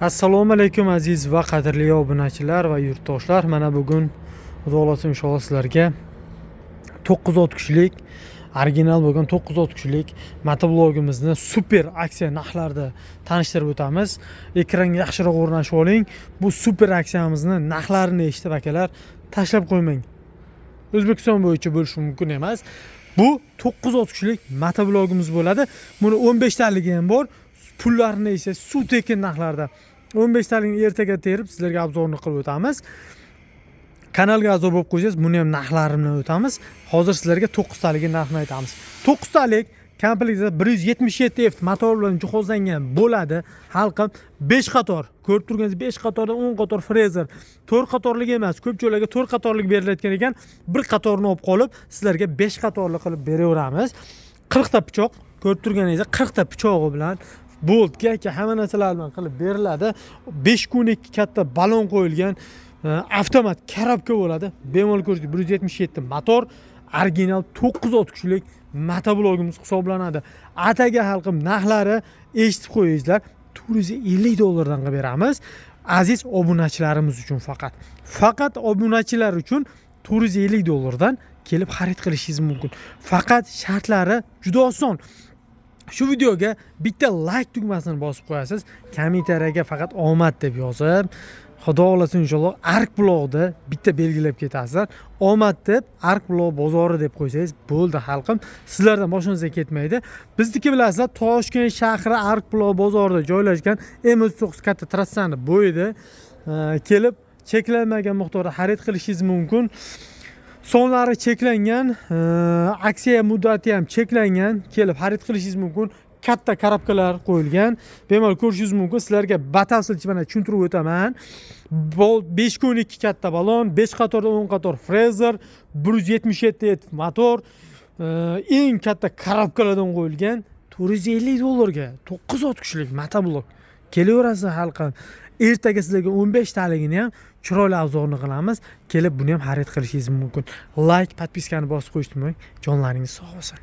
Assalomu alaykum, aziz va qadrli obunachilar va yurtdoshlar. Mana bugun, Xudo xohlasa, inshaalloh sizlarga 9 ot kuchlik, original bo'lgan 9 ot kuchlik motoblogimizni super aksiya narxlarida tanishtirib o'tamiz. Ekranga yaxshiroq o'rnashib oling. Bu super aksiyamizni narxlarini eshitib, akalar, tashlab qo'ymang. O'zbekiston bo'yicha bo'lishi mumkin emas. Bu 9 ot kuchlik motoblogimiz bo'ladi. Buni 15 taligi ham bor. Pullarini esa suv tekin narxlarda. 15 taligini ertaga terib, sizlarga обзор ni qilib o'tamiz. Kanalga a'zo bo'lib qo'ysangiz, buni ham narxlari bilan o'tamiz. Hozir sizlarga 9 taligi narxini aytamiz. 9 talik kompleksida 177 F motor bilan jihozlangan bo'ladi. Xalqim, 5 qator, ko'rib turganingiz, 5 qatordan 10 qator frezer. 4 qatorlik emas, ko'p joylarga 4 qatorlik berilayotgan ekan. Bir qatorni olib qolib, sizlarga 5 qatorli qilib beraveramiz. 40 ta pichoq, ko'rib turganingizdek, 40 ta pichog'i bilan, bolt, gayka, hamma narsalar bilan qilib beriladi. 5 kun 2 katta balon qo'yilgan avtomat korobka bo'ladi. Bemalol ko'rishdik, 177 motor, original 9 ot kuchlik motoblogimiz hisoblanadi. Ataga, xalqim, narxlari eshitib qo'yingizlar, 450 dollardan qilib beramiz. Aziz obunachilarimiz uchun faqat. Faqat obunachilar uchun 450 dollardan kelib xarid qilishingiz mumkin. Faqat shartlari juda oson. Shu videoga bitta like tugmasini bosib qo'yasiz. Kommentariyaga faqat "omad" deb yozib, Xudo xohlasa, inshaalloh Ark blogda bitta belgilab ketasizlar. "Omad" deb, "Ark blog bozori" deb qo'ysangiz bo'ldi, xalqim. Sizlardan boshingizdan ketmaydi. Bizniki, bilasizlar, Toshkent shahri, Ark blog bozorida joylashgan, M39 katta trassani bo'yida kelib cheklanmagan miqdorda xarid qilishingiz mumkin. Sonlari cheklangan, aksiya muddati ham cheklangan. Kelib xarid qilishingiz mumkin. Katta korobkalar qo'yilgan, bemalol ko'rishingiz mumkin. Sizlarga batafsil mana tushuntirib o'taman. 5 kun 2 katta balon, 5 qatorda 10 qator frezer, 177 motor, eng katta korobkalardan qo'yilgan, 450 dollarga 9 ot kuchlik motoblok. Kelaverasiz, xalqim. Ertaga sizlarga 15 taligini ham chiroyli обзор ni qilamiz. Kelib buni ham xarid qilishingiz mumkin. Layk, подписка ni bosib qo'yishni unutmang. Jonlaringiz sog' bo'lsin.